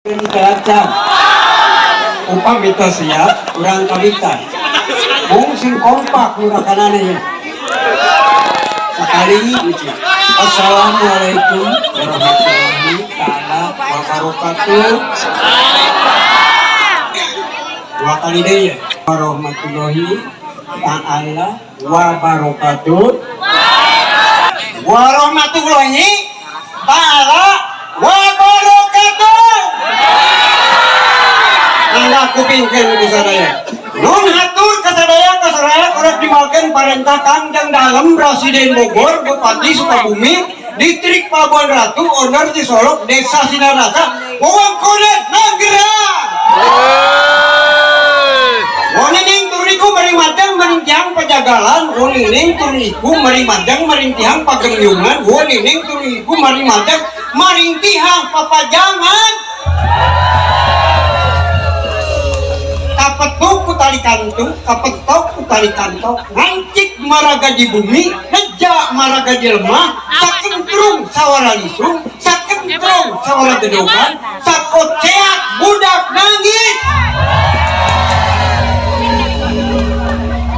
Teracan upami teu siap urang kawitan mung sing kompak murakanana ya sekali. Assalamualaikum warahmatullahi taala wabarakatuh. Dua kali deh ya. Warahmatullahi taala wabarakatuh. Warahmatullahi taala wabarakatuh. Mangga kupingkeun ku sadaya. Nun hatur kasadaya kasaraya korek dimalkeun parentah Kangjeng Dalem Presiden Bogor Bupati Sukabumi Distrik Pelabuhan Ratu Owner Cisolok Desa Sinarasa wewengkone Nanggerang. Wonining turiku maring madang maring tiang pajagalan, wonining turiku maring madang maring tiang pagemyungan, wonining turiku maring madang maring tiang papajangan. Kapetuk ku tali kantung, kapetok ku tali kantok, ngancik maraga di bumi, neja maraga di lemah, sakentrung sawara lisung, sakentrung sawara gedogan, sakoceak budak nangis.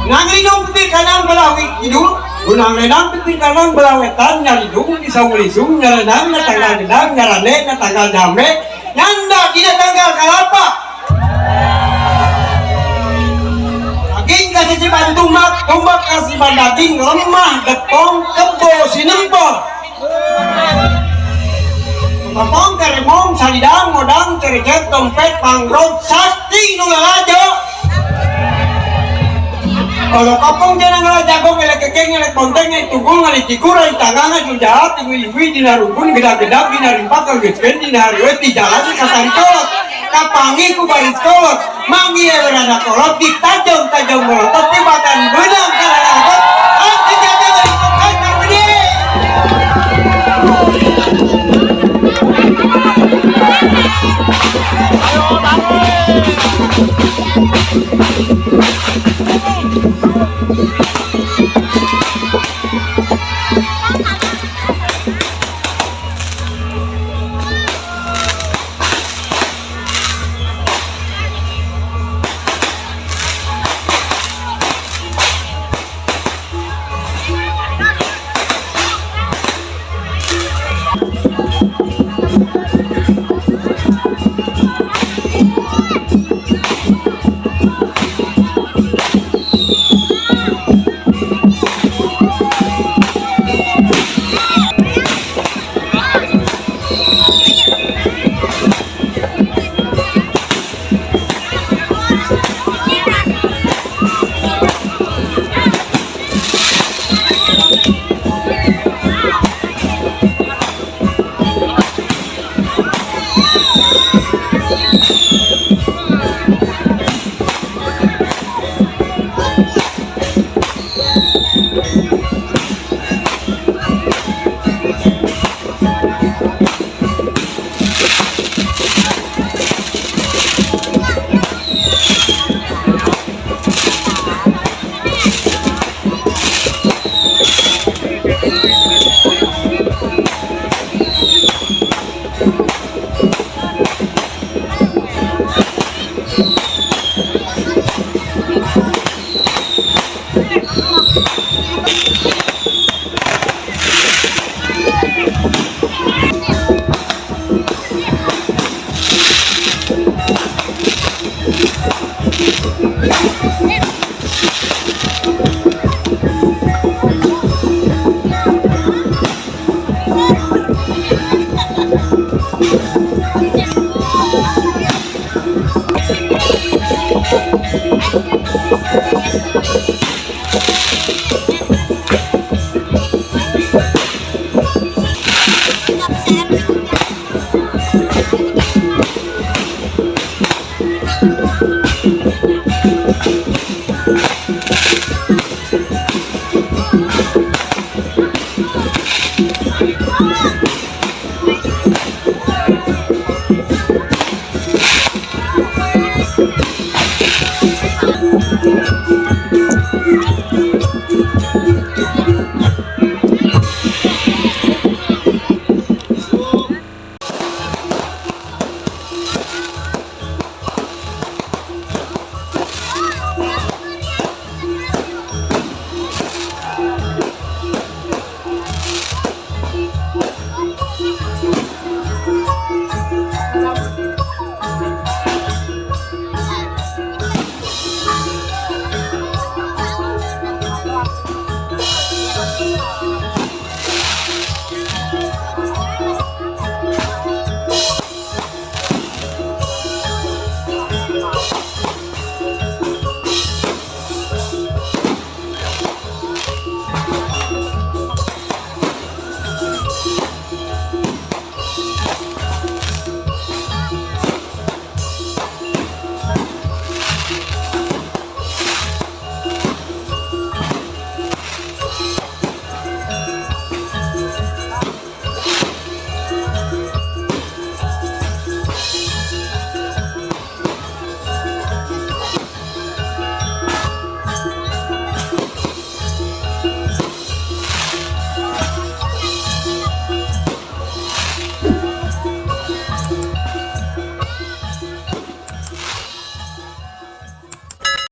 Nanglinong pipir kanan belah kidul, gunang lenang pipir kanan belah wetan, nyaridung di saung lisung, nyarenang na tanggal gedang, nyarane na tanggal jambe, nyanda dina tanggal kalapa. Daging kasih ciban tumbak, tumbak kasih ban daging, lemah, depong, kebo, sinempor. Kepong, keremong, salidang, modang, cerecet, dompet, pangrod, sakti, nu lalajo. Kalau kopong jangan ngalah jago ngelek kekeng ngelek bonteng ngelek tugul ngelek cikur ngelek tangga ngelek jahat tinggi dina rukun gedak-gedak dina rimpak kegesken dina hariwet di jalan kasari kolot kapangi ku baris kolot mangi rada kolot ditajong tajong molotot tibatan benang.